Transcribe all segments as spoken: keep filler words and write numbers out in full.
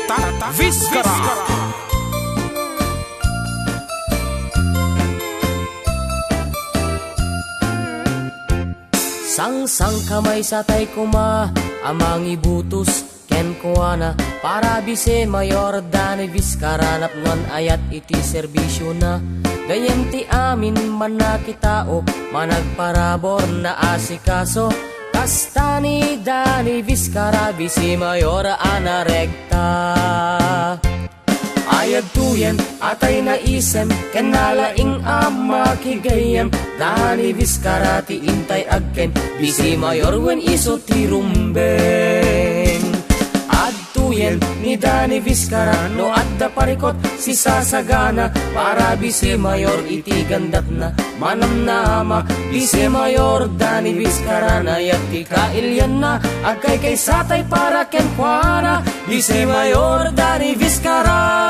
Tatak Viskara. Sangsangkamay satay koma a mangibutos kenkuana para Bise Mayor Danny Viskara, napnon ayat iti serbisyo na. Gayyem ti amin mannakitao, managparabor, naasikaso. Kasta ni Danny Viskara, Bise Mayor a narekta. Ayat tuyen, atay na isem, ken nalaing a makigayyem. Danny Viskara ti intay agken, Bise Mayor wen iso ti rumbeng. Ad- tuyen ni Danny Viskara, no adda parikot sisasagana para Bise Mayor iti gandat na. Manamnama, Bise Mayor Danny Viskara, nayat ti kailian na, agkaykaysa tay para kenkuana, Bise Mayor Danny Viskara.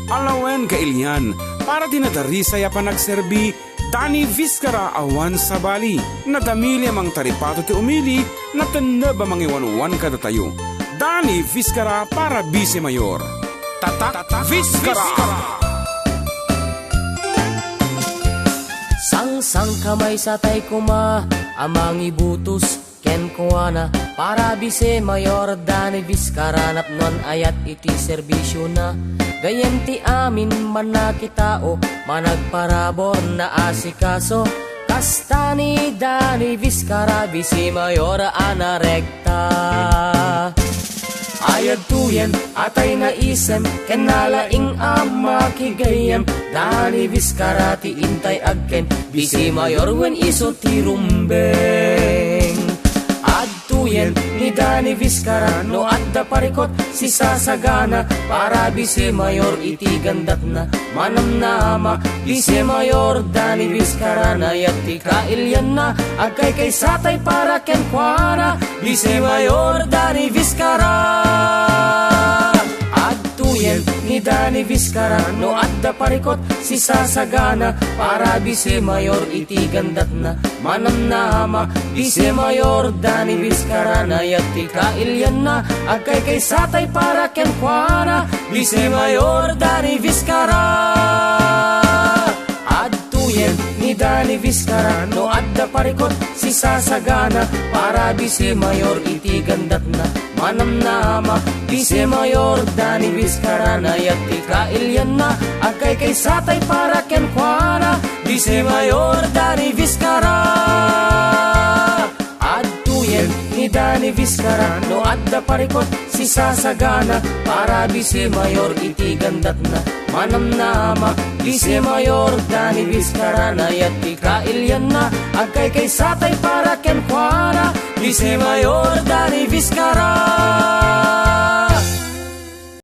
Alawen kailian, para ti nadarisay a panagserbi, Danny Viskara awan sabali, nadamili a mangtaripato ti umili, natenneb a mangiwanwan kadatayo. Danny Viskara para Bise Mayor. Tatak Viskara. Sangsangkamay satay koma a mangibutos kenkuana para Bise Mayor Danny Viskara, napnon ayat iti serbisyo na. Gayyem ti amin mannakitao, managparabor, naasikaso. Kasta ni Danny Viskara, Bise Mayor a narekta. Ayat tuyen, atay na isem, ken nalaing a makigayyem. Danny Viskara ti intay agken, Bise Mayor wen iso ti rumbeng. Ad- tuyen ni Danny Viskara, no adda parikot sisasagana para Bise Mayor iti gandat na. Manamnama, Bise Mayor Danny Viskara, nayat ti kailian na, agkaykaysa tay para kenkuana, Bise Mayor Danny Viskara. Ad- tuyen ni Danny Viskara, no adda parikot sisasagana para Bise Mayor iti gandat na. Manamnama, Bise Mayor Danny Viskara, nayat ti kailian na, agkaykaysa tay para kenkuana, Bise Mayor Danny Viskara. Ad- tuyen ni Danny Viskara, no adda parikot sisasagana para Bise Mayor iti gandat na. Manamnama, Bise Mayor Danny Viskara, nayat ti kailian na, agkaykaysa tay para kenkuana, Bise Mayor Danny Viskara. Ad- tuyen ni Danny Viskara, no adda parikot sisasagana para Bise Mayor iti gandat na. Manamnama, Bise Mayor Danny Viskara, nayat ti kailian na, agkaykaysa tay para kenkuana, Bise Mayor Danny Viskara.